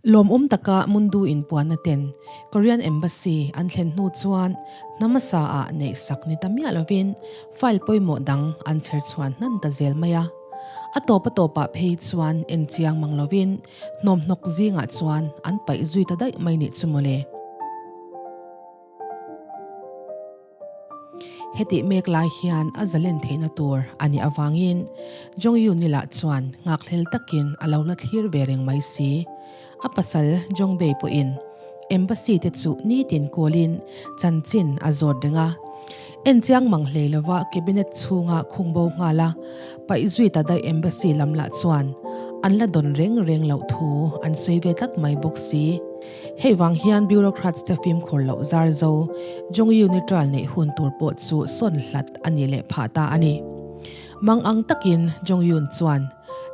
Lawmawm taka Mundu inpuanna ten Korean Embassy an thlen hnu chuan hnamasa ah neih sak ni ta miah lovin file pawimawh dang an chher chhuan hnan ta zel mai a. A tawp a tawpah phei chuan en chiang mang lovin hnawmhnawk zingah chuan an paih zui ta daih mai nih chu mawle. Hetih mek lai hian a zalen theihna tur a nih avangin Jong Yun-i lah chuan nghakhlel takin a lo la thlir ve reng mai si. A pasal Jong Bei pawhin Embassy te chu nitin kawlin chanchin a zawt reng a. Enchiang mang hlei lova cabinet chhunga khung bo nghal a, paih zui ta daih Embassy lam lah chuan an la dawn reng reng loh thu an sawi ve tlat mai bawk si. Hei vang hian bureaucrats te fimkhur loh zar zo Jong Unitral neih hun tur pawh chu sawn hlat a ni leh phah ta a ni. Mang ang takin Jong Yun chuan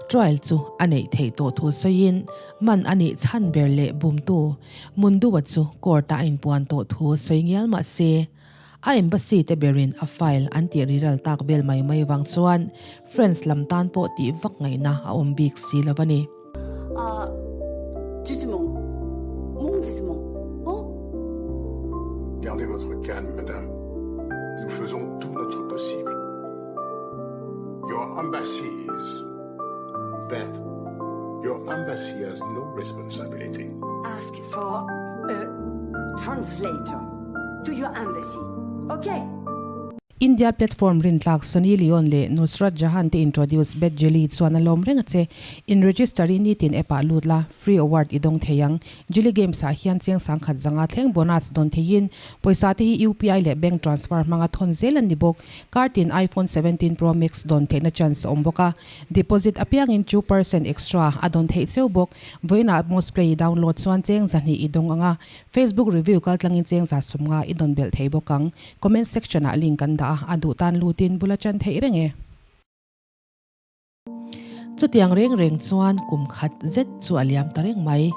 trial chu a neih theih tawh thu sawiin man a nih chhan ber leh bumtu Mundua chu court a inpuan tawh thu sawi ngial mah se a embassy te berin a file an tih riral tak vel mai mai vang chuan France lam tan pawh tih vak ngaihna a awm bik si lo a ni. Gardez votre calme, madame. Nous faisons tout notre possible. Your embassy is bad. Your embassy has no responsibility. Ask for a translator to your embassy, okay? India platform rintlak Sunny Leone leh Nusrat Jahan te introduce Bet Jelly chuan a lawm reng a che. In register i nitin app ah lut la, free award i dawng thei ang. Jelly Games ah hian chiang sangkhat zanga thleng bonus dawn theiin pawisa te hi UPI leh bank transfer hmanga thawn zel an ni bawk. Kar tin iPhone 17 Pro Max dawn theihna chance a awm bawk a, deposit apiangin 2% extra a dawn theih cheu bawk. Vawiinah Mostplay i download chuan cheng zahnih i dawng ang a, Facebook review kaltlangin cheng za sawmnga i dawn belh thei bawk ang. Comment section ah link kan dah a, a duh tan lutin bula chan theih reng e. Chutiang reng reng chuan kum khat zet chu a liam ta reng mai.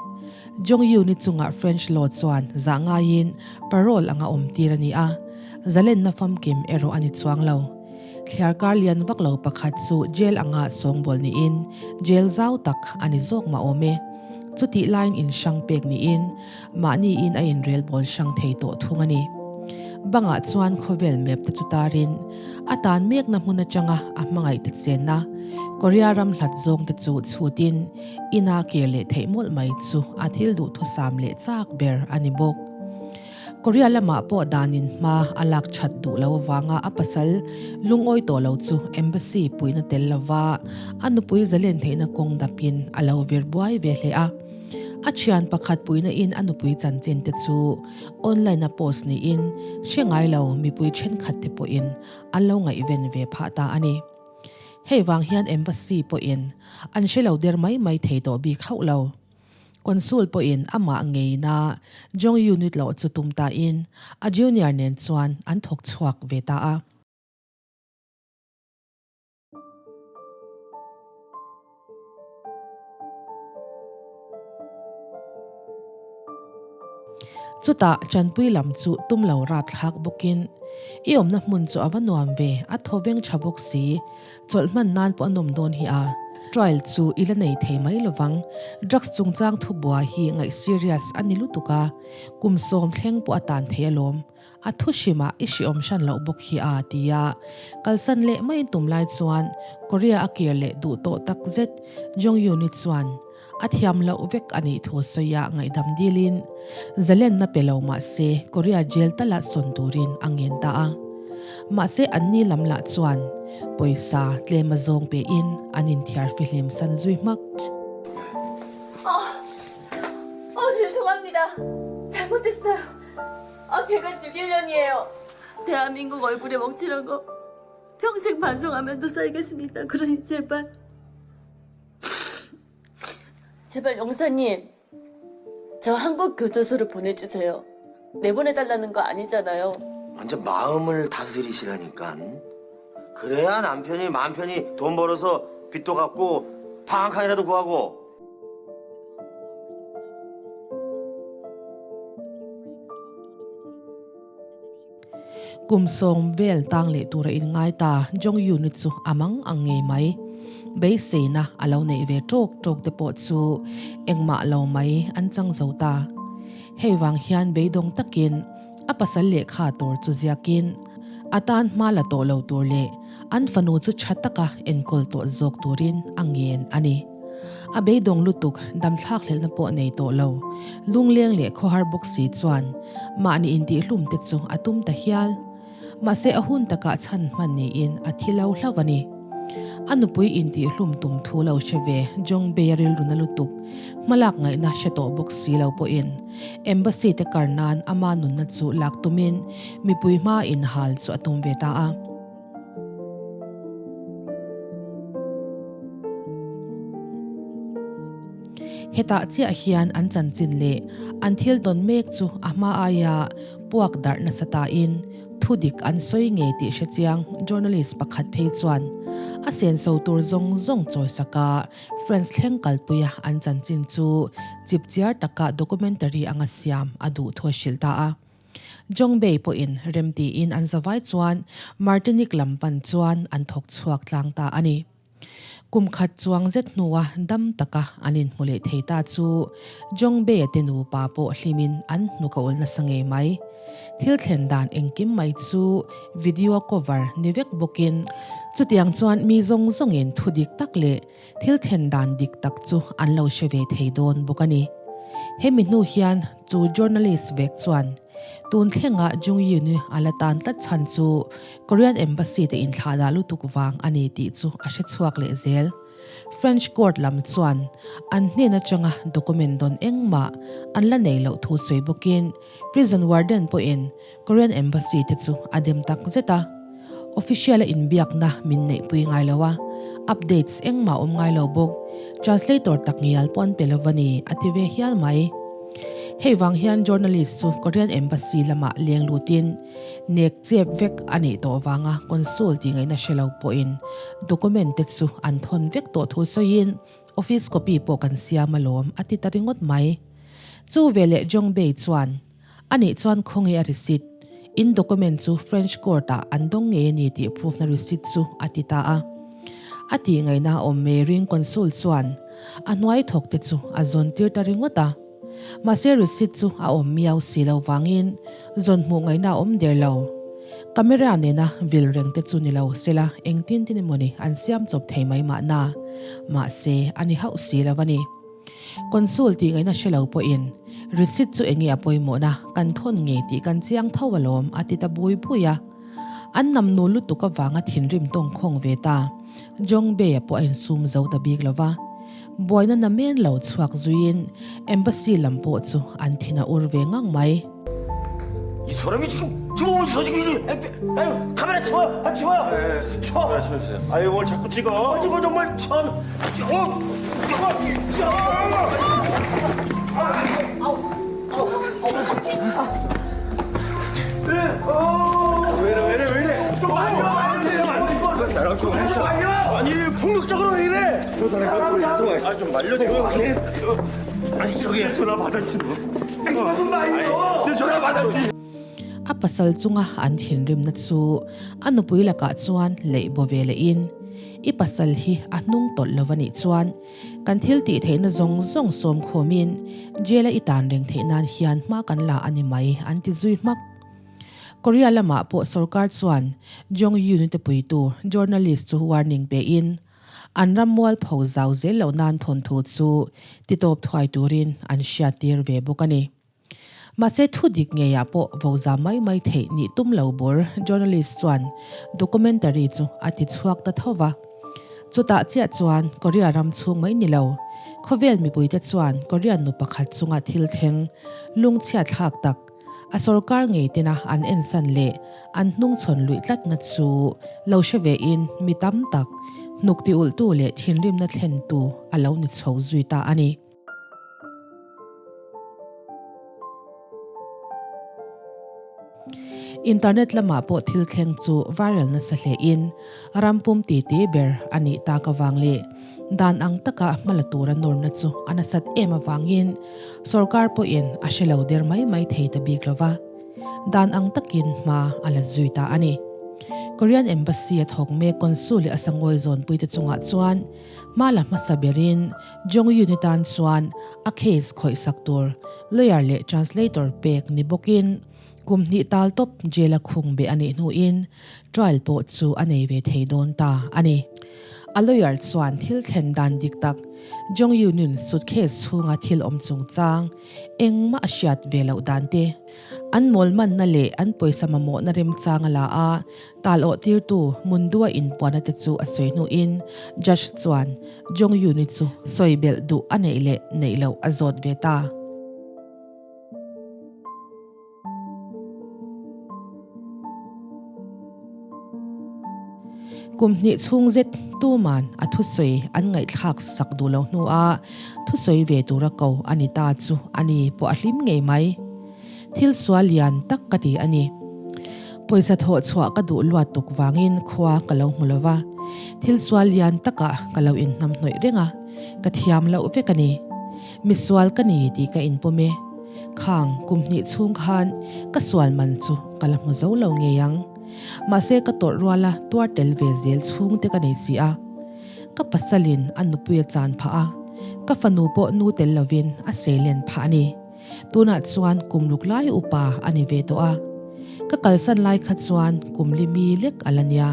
Jong Yun-i chungah French law chuan zah ngaiin parole anga awm tir a ni a, zalenna famkim erawh a ni chuang lo. Thliar kar lian vak lo pakhat chu jail anga sawngbawl niin jail zau tak a ni zawk mah awm e. Chutih laiin in hrang pek niin mahniin a inrelbawl hrang thei tawh thung a ni. Bangah chuan khawvel map te chu tarin a tan mekna hmun atanga a hmangaih te chenna Korea ram hlat zawng te chu chhutin ina kir leh theih mawlh mai chu a thil duhthusam leh chak ber a ni bawk. Korea lamah pawh danin hma a lak that duh lo avanga a pasal lungawi tawh lo chu embassy puihna tel lova a nupui zalen theihna kawng dapin a lo vir buai ve hle a. A thian pakhat puihna in a nupui chanchin te chu online a post niin hre ngai lo mipui thenkhat te pawhin an lo ngaihven ve phah ta a ni. Hei vang hian embassy pawhin an hre lo der mai mai thei tawh bik hauh lo. Consul pawhin amah ngeina Jong Unit loh chu tum tain a junior nen chuan an thawk chhuak ve ta a. Chutah Chanpui lam chu tum lo rapthlak bawkin, I awmna hmun chu a va nuam ve, a thawveng tha bawk si, Chawlh hman nan pawh a nawm dawn hi a. Trial chu i la nei thei mai lovang. Drugs chungchang thubua hi ngaih serious a ni lutuk a, kum sawm thleng pawh a tan thei alawm. A thu hrimah i hriawm hran loh bawk hi a, ti a. Kalsan leh mai tum lai chuan Korea a kir leh duh tawh tak zet Jong Yun-i chuan a thiam loh vek a nih thu sawi a ngaihdam dilin zalenna pe lo mah se Korea jail tala sawn turin a ngen ta a. Mahse anni lam lah chuan pawisa tlem a zawng pein an inthiar fihlim san zui hmak. 어, 죄송합니다. 잘못했어요. 어, 제가 죽이려니에요. 대한민국 얼굴에 먹칠한 거 평생 반성하면서 살겠습니다. 그러니 제발. 제발 영사님, 저 한국 교도소로 보내주세요. 내보내달라는 거 아니잖아요. 완전 마음을 다스리시라니까. 그래야 남편이 마음 편히 돈 벌어서 빚도 갚고 방 한 칸이라도 구하고. Kum sawm vel tang leh tura inngai ta Jong Yun-i chu a mang ang ngei mai. Beiseina a lo neih ve tawk tawk te pawh chu engmah lo mai an chang zo ta. Hei vang hian beidawng takin a pasal lehkha tur chu ziakin a tan hma la tawh lo tur leh an fanu chu tha taka enkawl tawh zawk turin a ngen a ni. A beidawng lutuk damthlak hlelhna pawh nei tawh lo, lungleng leh khawhar bawk si chuan mahni intihhlum te chu a tum ta hial. Mahse a hun takah chhan hman niin a thi lo hlauh a ni. A nupui intihhlum tum thu lo hre ve Jong Bei a rilru na lutuk, hmalak ngaihna hre tawh bawk si lo pawhin Embassy te kar nan ama nunna chu lak tumin mipui hma inhal chu a tum ve ta a. Hetah chiah hian an chanchin leh an thil tawn mek chu a hma aia puak darh nasa tain thu dik an sawi ngei tih hre chiang journalist pakhat phei chuan a senso tur zawng zawng chawisaka France thleng kalpuia an chanchin chu chipchiar taka documentary anga siam a duh thu a hrilh ta a. Jongbei pawhin remtiin an zavai chuan Martinique lam pan chuan an thawk chhuak tlang ta a ni. Kum khat chuang zet hnua dam taka an inhmu leh thei ta chu Jongbei-a te nupa pawh hlimin an hnuk a ul nasa ngei mai. Thil thlen dan engkim mai chu video cover ni vek bawkin chutiang chuan mi zawng zawngin thu dik tak leh Thil thlen dan dik tak chu an lo hre ve thei dawn bawk a ni. Hemi hnu hian chu journalist vek chuan tun thlenga Jung Yun-i a la tan tlat chhan chu Korean Embassy te inthlahdah lutuk vang a ni tih chu a hre chhuak leh zel. French court lam chuan an hnen atanga document dawn engmah an la nei loh thu sawi bawkin prison warden pawhin Korean Embassy te chu a dem tak zet a, official a inbiakna min neihpui ngai lo a, updates engmah awm ngai lo bawk, translator tak ngial pawh an pe lo a ni, a ti ve hial mai. Hei vang hian journalist chu Korean Embassy lamah leng lutin nek chep vek a nih tawh vanga consul tih ngaihna hre lo pawhin document te chu an thawn vek tawh thu sawiin office copy pawh kan siam alawm a ti ta ringawt mai. Chu veleh Jongbei chuan A nih chuan khawnge a receipt? In document chu French court ah an dawng ngei a ni tih proof na receipt chu a ti ta a. A tih ngaihna a awm mai ring consul chuan a hnuai thawk te chu a zawn tir ta ringawt a. Mahse receipt chu a awm miau si lo vangin zawn hmuh ngaihna a awm der lo. Camera nena vil reng te chu ni lo sela engtin tin emawni an siam chawp thei mai mahna. Mahse a ni hauh si lo a ni. Consul tih ngaihna hre lo pawhin receipt chu enge a pawimawhna kan thawn ngei tih kan chiang tho alawm a ti ta bui bui a. An nam nu lutuk avanga thinrim tawng khawng ve ta. Jongbei-a pawh a insum zo ta bik lo va. Buaina namen lo chhuak zuiin Embassy lam pawh chu an thin a ur ve ngang mai. 이 사람이 지금 지금 어디서 지금 이 아유 카메라 치워요 아 치워요 쳐 카메라 치워주셨어. 아유 뭘 자꾸 찍어? 아니 이거 정말 참 어, 왜이래 왜이래 왜이래? 좀 말려 안 돼요 안 돼. 나랑 통화했어. 아니 폭력적으로 왜 이래? 아좀 말려줘요. 아니 저기 전화 받았지 너. 좀 말려 내 전화 받았지. A pasal chunga an thinrimna chu a nupui lakah chuan leih baw ve lehin, I pasal hi a hnung tawlh lo a nih chuan kan thil tih theihna zawng zawng sawm khawmin jail-a i tan reng theih nan hian hma kan la a ni mai an ti zui hmak. Korea lamah pawh sorkar chuan Jong Yun-i te puitu journalist chu warning pein an ram mualpho zau zel loh nan thawnthu chu titawp thuai turin an hriattir ve bawk a ni. Mahse thu dik ngeiah pawh vo za mai mai theih nih tum lo bur journalist chuan documentary chu a ti chhuak ta tho va. Chutah chiah chuan Korea ram chhung mai ni lo, khawvel mipuite chuan Korean nu pakhat chunga thil thleng lungchhiat thlak tak, a sorkar ngei tena an ensan leh an hnungchhawn luih tlatna chu lo hre vein mi tam tak hnuk ti ulhtu leh thinrimna thlentu a lo ni chho zui ta a ni. Internet lamah pawh thil thleng chu viral nasa hlein ram pum titi ber a nih tak avang leh dan ang taka hma la tura nawrna chu a nasat em avangin sorkar pawhin a hre lo der mai mai thei ta bik lo va, dan ang takin hma a la zui ta a ni. Korean Embassy a thawk mek Consul leh a sangawi zawnpuite chungah chuan hma la hmasa berin Jong Yun-i tan chuan a case khawihsak tur lawyer leh translator pek ni bawkin kum hnih tal tawp jail a khung beh a nih hnuin trial pawh chu a nei ve thei dawn ta a ni. A lawyer chuan thil thlen dan dik tak Jong Yun-in suitcase chhunga thil awm chungchang engmah a hriat ve loh dan te, An mawlmanna leh an pawisa mamawhna remchang a la a, tal awh tirtu Mundua inpuanna te chu a sawi hnuin Judge chuan Jong Yun-i chu sawi belh duh a neih leh neih loh a zawt ve ta. Kum hnih chhung zet tuman a thusawi an ngaihthlak sak duh lo hnuah thusawi ve tura ko a ni ta chu a ni pawh a hlim ngei mai. Thil sual lian tak ka ti a ni. Pawisa thawh chhuah ka duh luat tuk vangin khua ka lo hmu lo va, thil sual lian takah ka lo inhnamhnawih reng a, ka thiam loh vek a ni. Misual ka ni tih ka inpawm e. Khang kum hnih chhung khan ka sual man chu ka la hmu zo lo ngei ang. Mahse ka tawrh ruala tuar tel ve zel chhungte ka nei si a. Ka pasalin a nupui a chan phah a, ka fanu pawh nu tel lovin a seilen phah a ni. Tunah chuan kum luk lai upa a ni ve tawh a. Ka kalsan lai kha chuan kum li mi lek a la nia.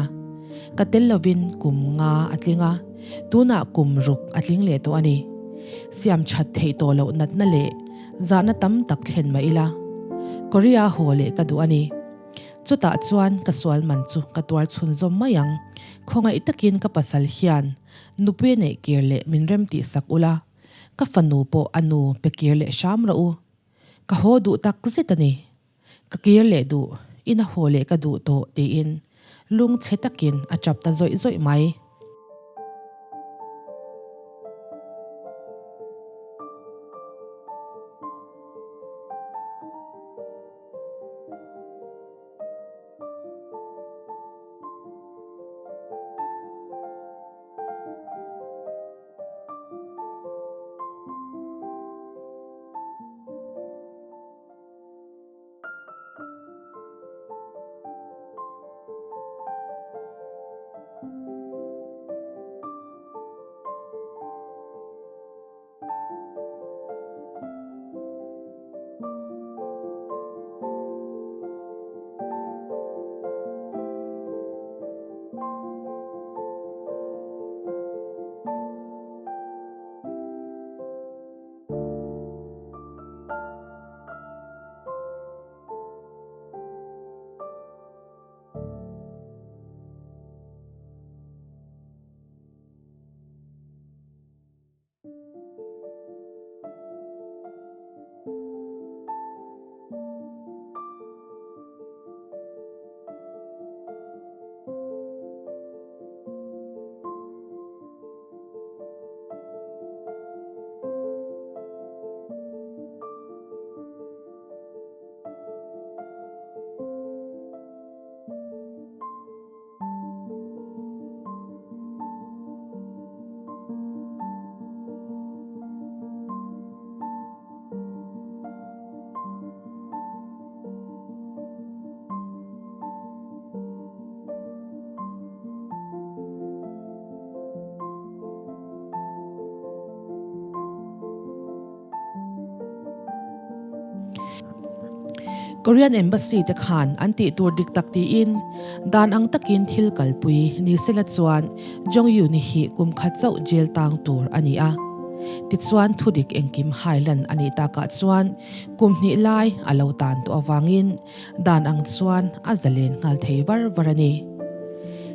Ka tel lovin kum nga a tling a, tunah kum ruk a tling leh tawh a ni. Siam that theih tawh loh natna leh zahna tam tak thlen mah ila, Korea haw leh ka duh a ni. Chutah chuan ka sual man chu ka tuar chhunzawm mai ang. Khawngaih takin ka pasal hian nupui a neih kir leh min rem tih sak ula, ka fanu pawh a nu pe kir leh hram rawh u. Ka haw duh tak zet a ni. Ka kir leh duh, ina haw leh ka duh tawh tiin lungchhe takin a tap ta zawih zawih mai. Korean Embassy te khan an tih tur dik tak tiin dan ang takin thil kalpui ni sela chuan Jong Yun-i hi kum khat chauh jail tang tur a ni a. Tichuan thudik engkim hailan a nih takah chuan kum hnih lai a lo tan tawh avangin Dan ang chuan a zalen nghal thei var var a ni.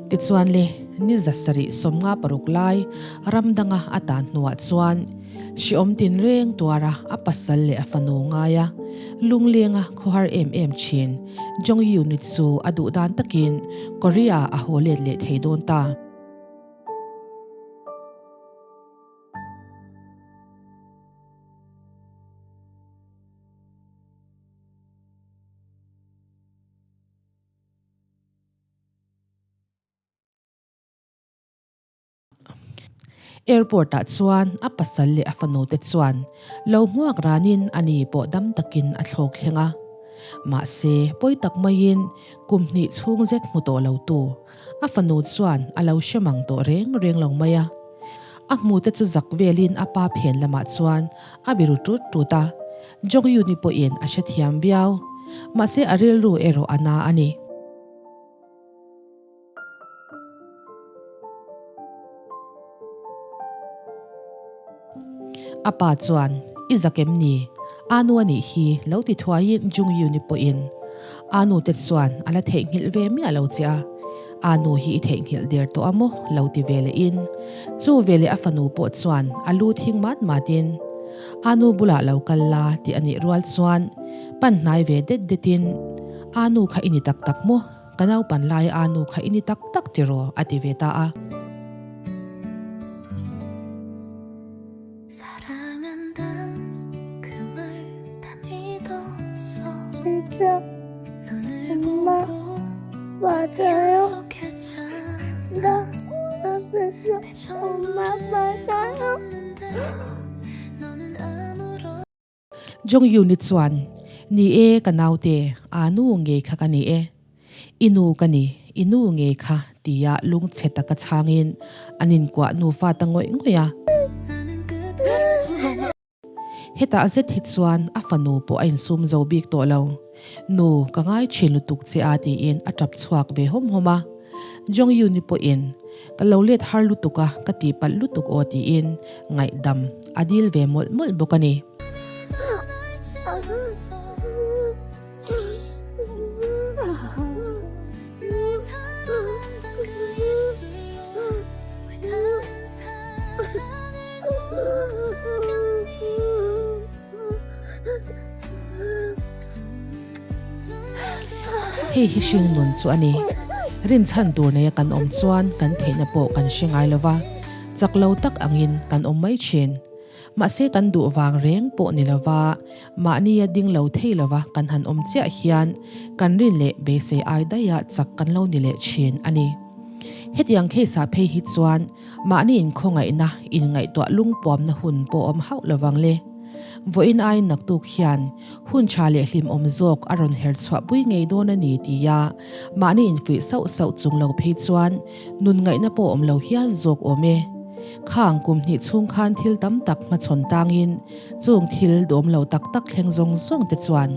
Tichuan le, ni zasarih 56 lai ram danga a tan hnuah chuan hriawm tinreng tuara a pasal leh a fanu ngaia lunglenga khawhar em em thin Jong Yun-i chu a duh dan takin Korea a haw let leh thei dawn ta. Airport ah chuan a pasal leh a fanu te chuan lo hmuak ranin ani pawh dam takin a thlawk thleng a. Mahse, pawi tak maiin kum hnih chhung zet hmu tawh lo tu a fanu chuan a lo hre mang tawh reng reng lo mai a. A hmute chu zak velin a pa phen lamah chuan a biru tut tut a. Jong Yun-i pawhin a hrethiam viau. Mahse a rilru erawh a na a ni. A pa chuan, I zak em ni? Anu a nih hi, lo ti thuaiin Jung Yun-i pawhin Anu te chuan a la theihnghilh ve miah lo che a, Anu hi i theihnghilh der tawh a maw? lo ti ve lehin chu veleh a fanu pawh chuan a lu thing mat matin Anu bulah lo kal la tih a nih rual chuan pan hnai ve det detin Anu kha i ni tak tak maw? Ka naupan lai a nu kha i ni tak tak tiraw? a ti ve ta a. Jong Yun-i chuan, Ni e, ka naute, aa nu ngei kha ka ni e. I nu ka ni, i nu ngei kha, tia lungchhe taka chhangin an inkuah nufa ta ngawih ngawih a. Hetah zet hi chuan a fanu pawh a insum zo bik tawh lo. Nu, ka ngai thin lutuk che a tiin a tap chhuak ve hawm hawm a. Jong Yun-i pawhin, Ka lo let har lutuk a, ka tihpalh lutuk aw tiin ngaihdam a dil ve mawlh mawlh bawk a ni. Hei hi hringnun chu a ni. Rinchhan tur neia kan awm chuan kan theihna pawh kan hre ngai lo va, chak lo tak angin kan awm mai thin. Mahse kan duh vang reng pawh ni lo va, mahnia ding lo thei lo va kan han awm chiah hian kan rin leh beisei ai daiha chak kan lo ni leh thin a ni. Hetiang case ah phei hi chuan Mahni inkhawngaihna, inngaihtuah lungpuamna hun pawh awm hauh lo vang le. Vawiin aiin naktuk hian hun tha leh hlimawm zawk a rawn her chhuahpui ngei dawn a ni tia mahni infuih sauh sauh chung lo phei chuan nun ngaihna pawh awm lo hial zawk awm e. Khang kum hnih chhung khan thil tam tak hmachhawn tangin chung thil duhawm lo tak tak thleng zawng zawng te chuan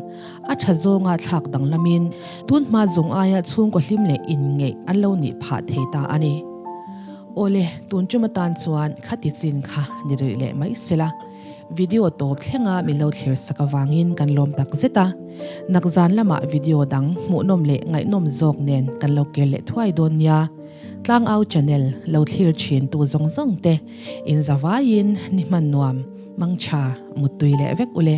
a tha zawnga thlak danglamin tun hma zawng aia chhungkaw hlim leh inngeih an lo nih phah thei ta a ni. Awle, tun tum atan chuan khati chin kha ni rih leh mai sela. Video tawp thlenga min lo thlir sak avangin kan lawm tak zet a. Nakzan lamah video dang hmuhnawm leh ngaihnawm zawk nen kan lo ker leh thuai dawn nia. Tlangau channel lo thlir thin tu zawng zawng te in zavaiin ni hman nuam, mangtha, muttui leh vek ule.